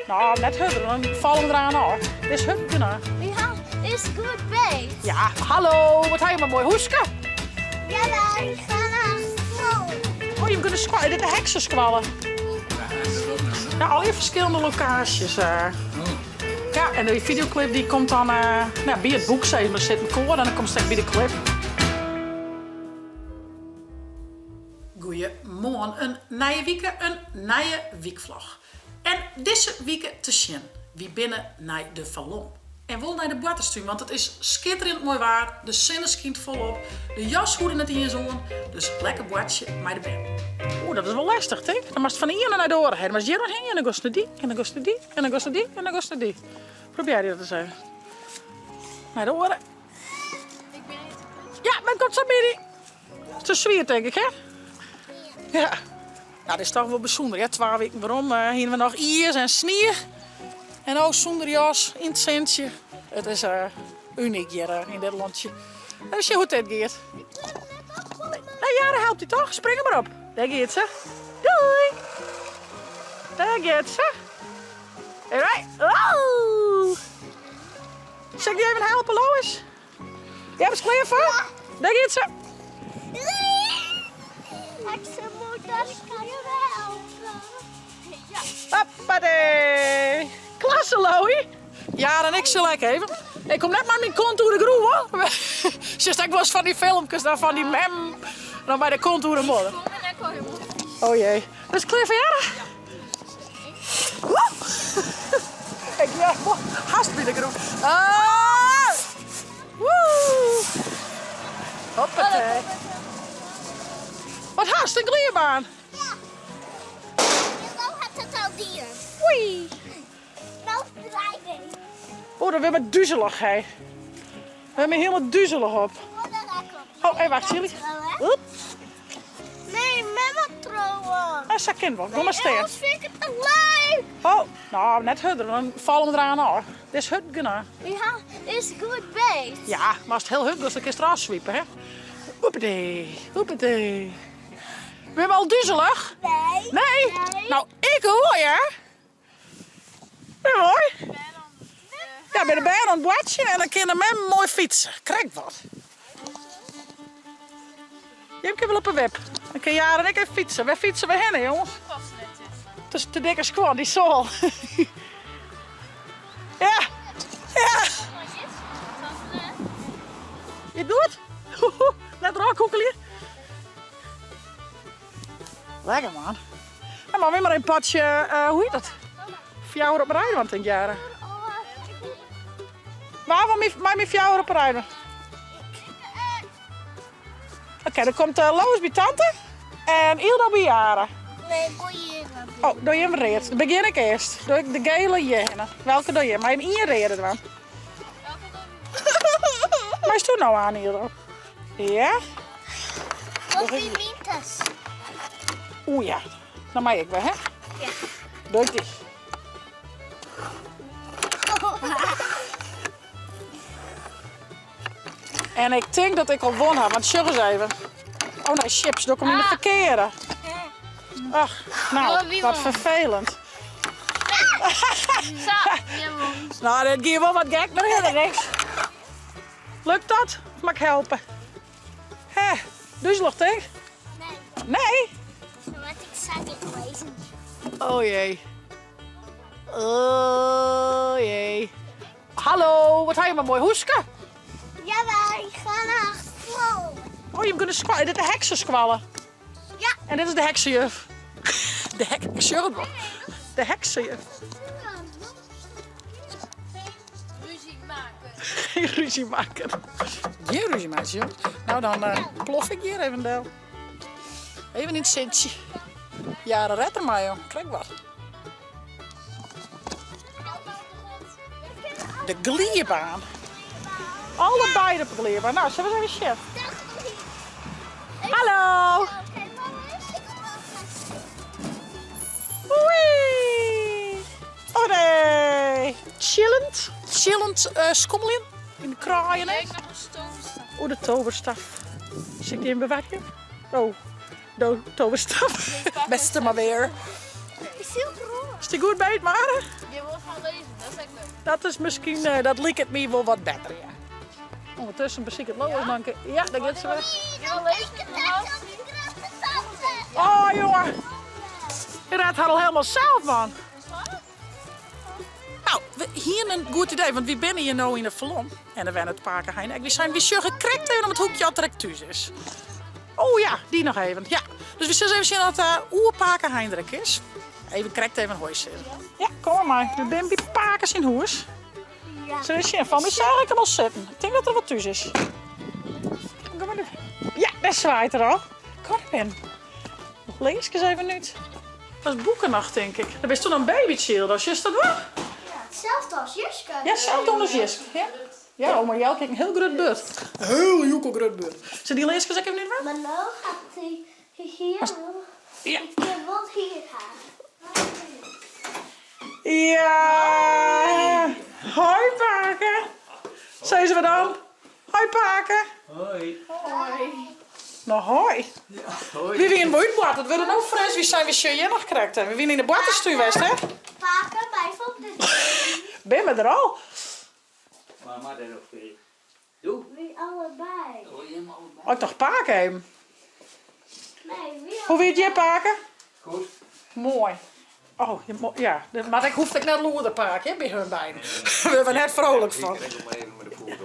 No, net hurder, dan falle we der aan ôf. Dit is hurd genôch. Ja, is goed beet. Ja, hallo, wat ha je mar moai hûske. Ja, wij gaan naar school. Oh, je kunt de dit de heksenskoalle. Ja, al je ferskillende lokaasjes. Uh. Ja, en de videoclip die komt dan uh, nou, by it boek, sis mar, sit in koar en dan komt it by de clip. Goeiemoarn, in nije wike, in nije wykvlog. En dizze wike te sjen, wy binne nei de Falom. En wol nei de boarterstún, want it is skitterjend moai waar, de sinne skynt folop, de jas hoede net iens oan, dus lekker boartsje mei de bern. Oeh, dat is wol lestich, tink. Dan moatst fan de iene nei de oare. Dan moatst hjir noch hinne en dan goest nei dy, en dan goest nei dy, en dan goest nei dy, en dan goest nei dy. Probearje dat ris even. Nei de oare. Ja, men komt sa by dy. Te swier, tink ik, hè? Ja. Ja, dit is toch wol bysûnder, hè? Twa wiken werom uh, hiene we noch iis en snie. En no sûnder jas, yn it sintsje. It is uh, unyk hjir uh, yn dit lantsje. Even sjen hoe't dit giet. Nee, Jara helpt dy toch? Spring er mar op. Dêr giet se. Doei! Dêr giet se. Hey, oh! Sil ik dy even helpe, Lois? Jij bent klear foar? Dêr giet se. Heksenmoeder, kan je me helpen? Hoppatee. Klasse, Loie. Ja, en ik sil ek even. Ik kom net mei myn kont oer de grûn, hoor. Sjochst ek wolris fan dy filmkes dan fan dy mem dan mei de kont oer de modder. Oh jee. Bist klear foar Jara? Ik ja, hast by de grûn. Ah! Woe! Hoppatee. Wat hast, in gliebaan? Ja. Nou hat it al dien. Oei. Nou draai ik. Oh, dan wurdt my duzelich, hè. Wurdt my hielendal duzelich op. Oh, even wacht, Silly. Oep. Nee, mem trouwen. Ah, sa kin wol. Kom mar stean. Anders vind ik het te leuk. Oh, nou, net hurder, dan falle we eraan ôf. Dit is hurd genôch. Ja, is goed beet. Ja, mar as it hiel hurd giet, dan kinst derôf swipe, hè. Oepedee, oepedee. Binne we al duzelich? Nee. Nee? Nee. Nou, ik hoor, ja. Ja, moai. Ja, by de bern oan it boartsjen en dan kin de mem moai fytse. Krekt wat. Jim kinne wol op 'e wip. Dan kin Jara en ik even fytse. Wêr fytse we hinne, jongens? Het is te dikke skuon, dy soal. Ja, ja. Je doet? Net erôf koekelje. Lekker man. Dan moatte we mar in potsje, uh, hoe hjit dat? Fjouwer op rij, want tink Jara. Wa wol mei my fjouwer op rij dwaan? Oké, okay, dan komt uh, Lois by tante en Ildo by Jara. Nee, ik wil hier. Oh, doe jim read. Dan begjin ik earst. Doe ik de gele hjirhinne. Welke doe jim? Mei jim ien reade dwaan. Meist no oan, Ildo? Ja? Wat wie myn tas? Oeh ja, dan mei ik wer, hè? Ja. Doe ik dy. En ik tink dat ik al won ha, want sjoch ris even. Oh nee, chips, doe ik 'm yn de ferkearde. Ach, nou, wat ferfelend. Sa, won. Nou, dit gie wol wat gek, mar hiel niks. Lukt dat? Of moat ik helpe? Hè, duzelich tink? Nee. Nee? Dan moat ik sa dik lizzen. Oh jee. Oh jee. Hallo, wat ha je mar moai hûske? Ja, wij gaan naar school. Oh, je kunt skoalle. Dit is de heksenskoalle. Ja. En dit is de heksenjuf. De hek, ik sjoch it wol. De heksenjuf. Ruzie maken. Geen ruzie maken. Gjin ruzie meitsje, joh. Nou, dan uh, plof ik hjir even del. Even yn it sintsje. Ja, dat redt er mei, joh. Krekt wat. De gliebaan. Allebei op de gliebaan. Nou, zullen we eens even sjen? Hallo. Oei. Oh nee. Chillend. Chillend uh, skommeljen. Yn de kraaien. Ik nog een toverstaf. Oh, de toverstaf. Sil ik dy even bewarje? Oh, de toverstaf. Beste mar wer. Is heel groot. Is die goed beet, Mare? lezen, dat is ek leuk. Dat is miskien, eh, dat liket my wol wat better, ja. Ondertussen besiket Lois nog een keer. Ja, daar giet se wer. Oh, jongen. Je redt har al helemaal zelf, man. Nou, we hienen in goed idee, want wy binne hjir no yn de Falom. En der wennet pake Hein ek. Wy seinen, wy sjogge krekt even om it hoekje oft er ek thús is. Oh ja, dy noch even. Ja. Dus we sille even sjen oft uh, oerpake Hein der ek is. Even krekt even hoi sizze. Ja, kom mar mei. We binne by pake syn hûs. Ja. Sille we sjen. Fan my seach ik him al sitten. Ik tink dat er wol thús is. Kom mar. Ja, dêr swaait er al. Kom mar binnen. Leeskes even út. Dat is boeken noch, tink ik. Dan bist toen in babytsje, dan sjochst dat wol. Ja, hetzelfde als Jiske. Ja, hetzelfde als Jiske. Ja. Ja, oma Jelke ek in hiel grut burd. Hiel joekel grut burd. Sil dy leeskes ek even út Maar no hat hy hier. Ja. Ik wil hier ha. Ja. Hoi pake. Sizze we dan. Hoi pake. Hoi. Hoi. No hoi. Ja, hoi. Wy wienen wol útboard. It wurde no fris. Wy seinen, wy sjogge hjir noch krekt. We wienen yn de boarterstún west, hè? Pake, by fan de Binne we der al? Mar mar dêr op Doe. Wy allebei. Oh, jim allebei. Oh, toch pake even. Nee, wy Hoe wie it hjir, pake? Goed. Moai. Oh, ja. Mar ik hoef ek net lûder pake, hè, by hun beiden. Wurde we net vrolijk fan.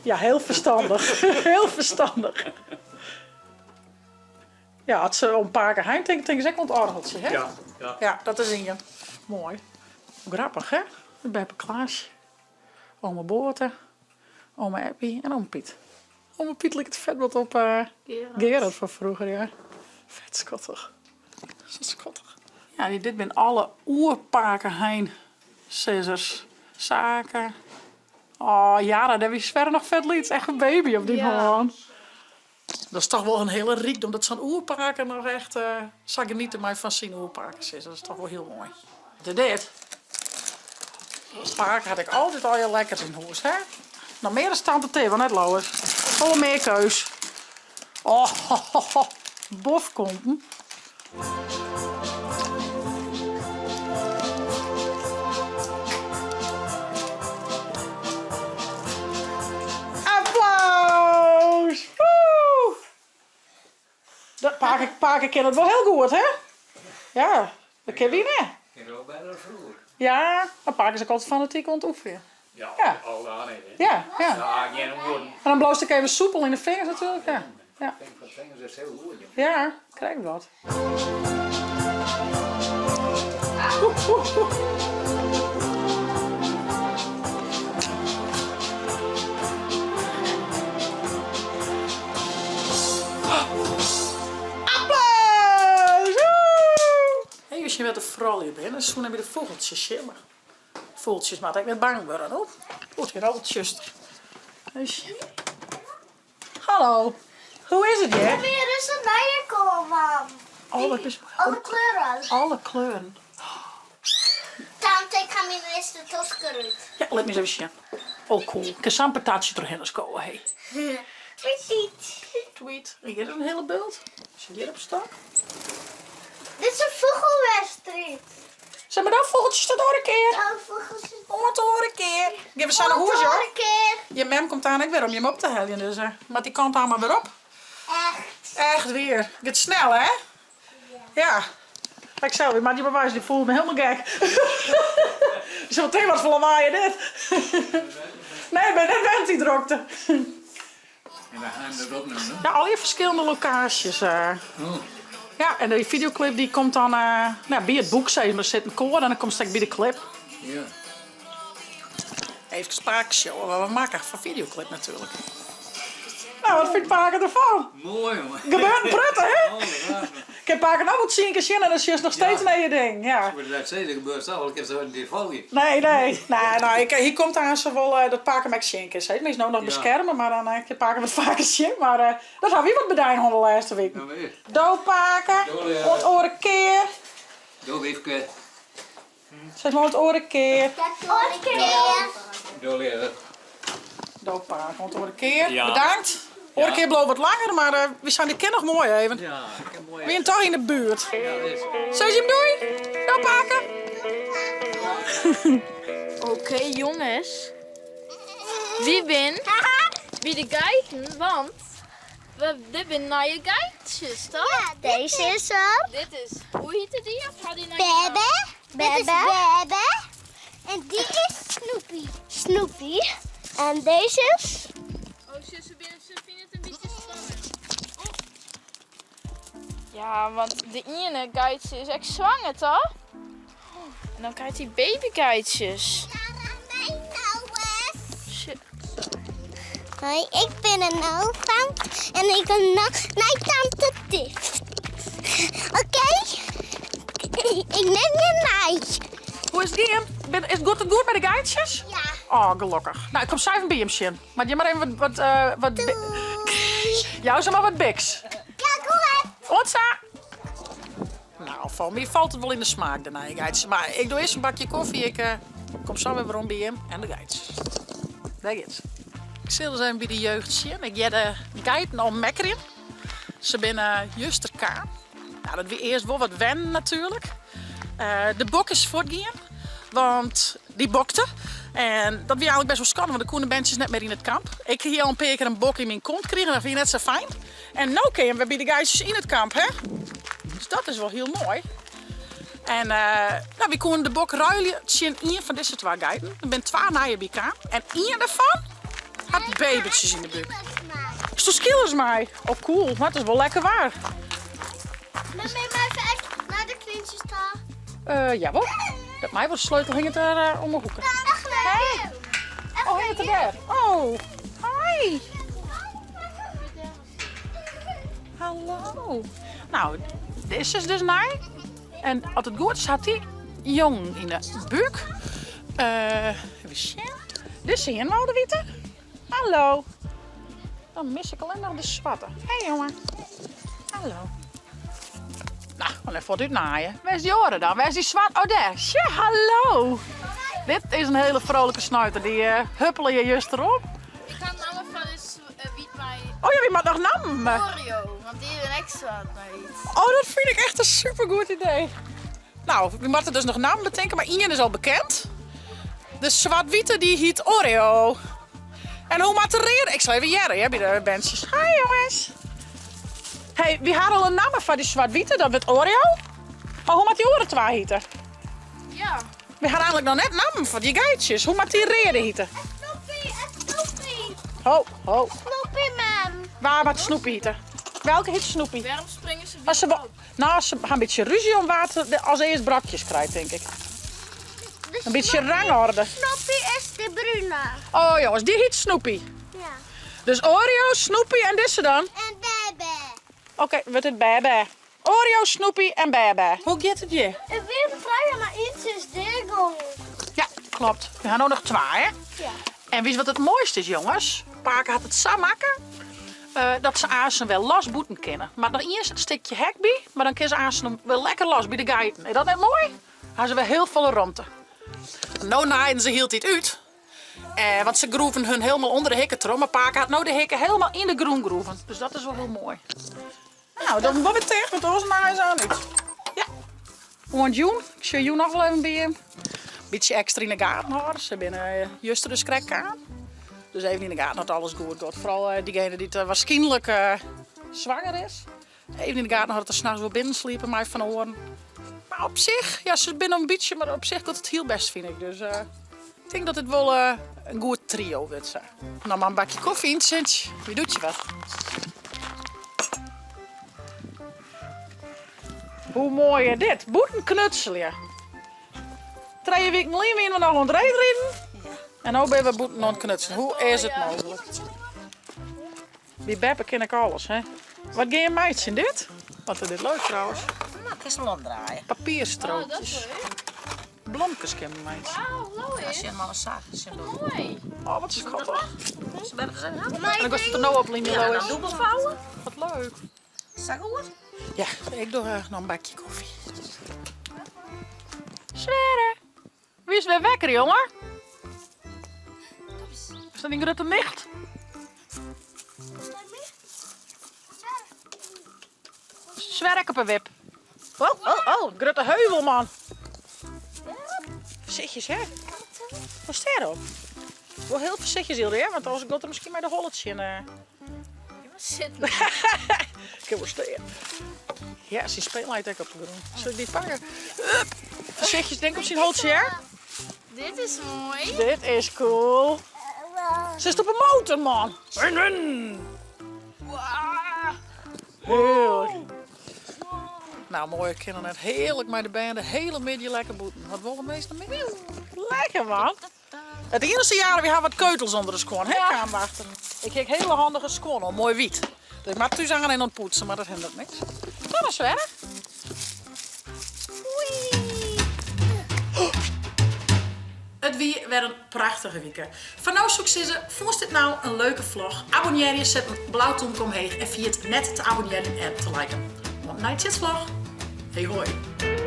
Ja, heel verstandig. Heel verstandig. Ja, as se om pake Hein tinke, tinke se ek oan it oargeltsje, hè? Ja, ja. Ja, dat is ien. Moai. Grappich, hè? Beppe Klaasje, ome Boate, ome Eppie en ome Piet. Ome Piet liket fet wat op Gerard fan froeger, ja. Fet skattich. Sa skattich. Ja, dit binne alle oerpake Hein sizzers. Sake. Oh, Jara, dêr wie Sverre noch fet lyts. Echt in baby op dyn hân. Dat is toch wol in hiele rykdom dat sa'n oerpake noch echt sa geniete mei fan syn oerpakesizzer. Dat is toch wol hiel moai. De dit. Pake hat ek altyd allegear lekkers yn hûs, hè? Noch mear as tante Tim, net Lois? Folle mear keus. Oh, bofkonten. Applaus! Woe! Dat pake, pake kin it wol hiel goed, hè? Ja, dat kin wy net. Kin it wol better as froeger. Ja, mar pake is ek altyd fanatyk oan it oefenjen. Ja, Ja. al dagen net, hè? Ja, ja. Ja, gjin oeren. En dan bliuwst ek even soepel yn de fingers natuerlik, ja. Ja. Fink fan fingers is hiel goed, joh. Ja, krekt wat. Applaus! Woe! Hey, as je wer de froulju binne, soene by de fûgeltsjes sjen, mar fûgeltsjes moatte ek net bang wurde, no. Oeh, it is al tsjuster. Even sjen. Hallo, hoe is it hjir? Weer is in nije komen. Oh, wat is Alle kleuren. Alle kleuren. Tante, ik ha myn earste tosk derút. Ja, lit my ris even sjen. Oh, cool. Kin sa'n patatsje trochhinne skowe, hé. Tweet. Tweet. En hjir is in hiele bult. Sit hjir op stok. Dit is in fûgelwedstriid. Zeg maar dan fûgeltsjes tot oare kear. Dan fûgeltsjes. Oant oare kear. Gean we sa nei hûs, Oant joh. oare kear. Je mem komt aan ek wer om jim op te heljen, dus eh, moat dy kant aan mar wer op. Echt. Echt wier. Giet snel, hè? Ja. Ik sel, ik moat je bewijzen, dy foel me helemaal gek. Zo meteen wat voor lawaai dit. Nee, ik ben net wend die drokte. En we gaan dat opnemen, hè? Ja, al die ferskillende lokaasjes. Eh. Oh. Ja, en de videoclip die komt dan eh, nou, by it boek, sis mar, sit in koar en dan komst ek by de clip. Ja. Even pake sjoen wat we makken foar videoclip natuerlik. Nou, wat fynt pake derfan? Moai, jonge. Gebeurt in prutte, hè? Oh, ja. Kin pake no wol tsien kear sjen en dan sjochst noch steeds Ja. nei je ding. Ja. Ik moet net sizze, dat gebeurt sels, ik kin se net folgje. Nee, nee. Nee, no, ik, hy komt aanst wol eh, dat pake him ek sjen kin. Sis, is no noch Ja. beskerme, mar dan eh, kin pake wat faker sjen. Mar eh, dat ha wy wat bedein hân de lêste wiken. Nou weer. Do pake, Doei, eh. oant oare kear. Doei, Wiefke. Sis mar oant oare kear. Oare kear. Doei, leave. Do pake, oant oare kear. Ja. Bedankt. Oare Ja. kear bliuw wat langer, mar eh, wy seinen dit kin noch moai even. Ja, ik kin moai. We wienen toch yn de buert. Ja, is. Sis jim doei. Do pake. Oké jonges, wy bin by de geiten, want we, dit binne nije geitsjes, toch? Ja, deze is er. Dit is, hoe heette die? Of had die nou Bebe. Dit is Bebe. En die is Snoopy. Snoopy. En deze is... Oh, ze, ze, binnen, ze vinden het een beetje spannend. Oh. Ja, want de ene geitje is echt zwanger, toch? En dan krijgt hij babygeitjes. mijn nou eens. Shit. Hoi, ik ben een olifant en ik ben naar tante Tiff. Oké? Ik neem je mee. Hoe is het gien? Is het goed, goed bij de geitjes? Ja. Oh, gelukkig. Nou, ik kom zo even bij hem zien. Maar je maar even wat... wat, wat Jou zeg maar wat biks. Ja, goed. Otsa! Nou, voor mij valt het wel in de smaak, de nije geitjes. Maar ik doe eerst een bakje koffie. Ik kom zo weer werom by jim en de geitjes. Daar gaat ze. Ik sil ris even by de jeugd sjen. Ik hear de geiten al mekkerjen. Se binne juster kaam. Nou, dat wie earst wol wat wennen natuerlik. De bok is fuortgien, want dy bokte. En dat wie eigenlik best wol skande, want der koene berntsjes net mear yn it kamp. Ik hie al in pear kear in bok yn myn kont krigen, dat wie net sa fijn. En no kinne we by de geitsjes yn it kamp, hè? Dus dat is wol hiel moai. En nou, wy koene de bok ruilje tsjin ien fan dizze twa geiten. Der binne twa nije by kaam en ien dêrfan hat babytsjes yn de búk. Sto skilers mei? Oh cool, mar it is wol lekker waar. Mem, even echt naar de kleintjes ta. Jawol, dat mei wol. De sleutel hinget der om 'e hoeke. Echt leuk. Oh, hinget er dêr. Oh, hi. Hallo. Nou, dizze is dus nij. En as it goed is hat dy jongen yn 'e búk. Even sjen. Dizze hiene we al, de wite. Hallo. Dan mis ik allinnich noch de swarte. Hey jongen. Hallo. Nou, dan even wat útnaaien. Wêr is dy oare dan? Wêr is dy swart? Oh, dêr. Sje, hallo. Dit is in hiele frolike snuiter. Dy huppele je juster op. Ik ha namme fan is wyt mei. Oh ja, wy moatte noch nammen. Oreo, want dy is ek swart mei wyt. Oh, dat fyn ik echt in supergoed idee. Nou, we moatte dus noch nammen betinke, mar ien is al bekend. De swart-wite dy hyt Oreo. En hoe moat de reade? Ik sil even hearre hear, by de berntsjes. Hi jongens. Hey, wy ha al in namme foar dy swart-wite, dat wurdt Oreo. Mar hoe moat dy oare twa hite? Ja. Wy ha eigenlik noch net nammen foar dy geitsjes. Hoe moat dy reade hite? Snoepy, Snoepy. Ho, ho. Snoepy, mem. Wa moat Snoepy hite? Welke hyt Snoepy? Wêrom springe se As se Nou, se ha in bytsje rúzje om wa't as earst brokjes krijt, tink ik. In bytsje rangorde. Snoepy is de brune. Oh jongens, dy hyt Snoepy. Ja. Dus Oreo, Snoepy en dizze dan? En Bebe. Oké, wurdt it Bebe. Oreo, Snoepy en Bebe. Hoe giet it hjir? It wie trije, mar ientsje is deagongen. Ja, klopt. We ha no noch twa, hè? Ja. En witst wat it moaiste is, jonges? Pake hat it sa makke dat se aansen wer los bûten kinne. Moat noch iens in stikje hek by, mar dan kinne se aansen wer lekker los by de geiten. Is dat net moai? Ha se wer hiel folle romte. No naaiden se hieltyd út, want se groeven hun helemaal ûnder de hikke troch, mar pake hat no de hikke helemaal yn de grûn groeven. Dus dat is wol hiel moai. Nou, dan wol wer ticht, want oars naaie se oan út. Ja. Oant jûn. Ik sjoch jûn noch wol even by jim. Bytsje ekstra yn de gaten hâlde. Se binne juster dus krekt kaam. Dus even yn de gaten oft alles goed giet. Foaral diegene dy't waarskynlik swanger is. Even yn de gaten hâlde dat er nachts wol binnen sliepe mei fan oaren. Mar op sich, ja, se binne in bytsje, mar op sich giet it hiel bêst fyn ik. Dus ik tink dat it wol in goed trio wurdt sa. No mar in bakje kofje yn it sintsje. Wie doet je wat? Hoe moai is dit? Bûten knutselje. Trije wiken lyn wiene we noch oan it reedriden. En no binne we bûten oan it knutseljen. Hoe is it mooglik? By beppe kin ik alles, hè? Wat gean je meitsjen, dit? Wat is dit leuk trouwens. Nou, kinst hem omdraaien. Papierstrookjes. Blomkes kinne we meitsjen. Moai. Oh, wat skattich. En En dan kost it der no op lymje, Ja, Lois. dan dûbel vouwen. Wat leuk. Sa goed? Ja, ik doch noch in bakje kofje. Sverre, wie is wer wekker, jonge? Is dat dyn grutte nicht? Swer ek op 'e wip. Oh, oh, oh, grutte heuvel, man. Foarsichtjes, hè? Wat is dêrop? Wol hiel foarsichtjes Hilde, hear, want oars giet er miskien mei de holle tsjin. Sitten. Ik kin wol stean. Ja, syn speen leit ek op de grûn. Sil ik dy pakke? Hup. Foarsichtjes, denk op syn holtsje, hear. Dit is moai. Dit is cool. Sitst op 'e motor, man. Wun, wun. Heerlijk. Nou, moai, ik kin net heerlijk mei de bern de hiele middei lekker bûten. Wat wolle minsken mear? Lekker, man. It iennichste jaar, wy ha wat keutels ûnder de skuon, hè, kaam we achter. Ik ha ek hiele handige skuon oan, moai wyt. Dus ik moat thús aan en oantpoetse, mar dat hinderet niks. Dat is wer. It wie wer in prachtige wike. Foar no soe ik sizze, fûnst dit no in leuke vlog? Abonnearje, set in blau tûmke omheech en ferjit net te abonnearjen en te liken. Oant nei tsjitsvlog. Hey hoi.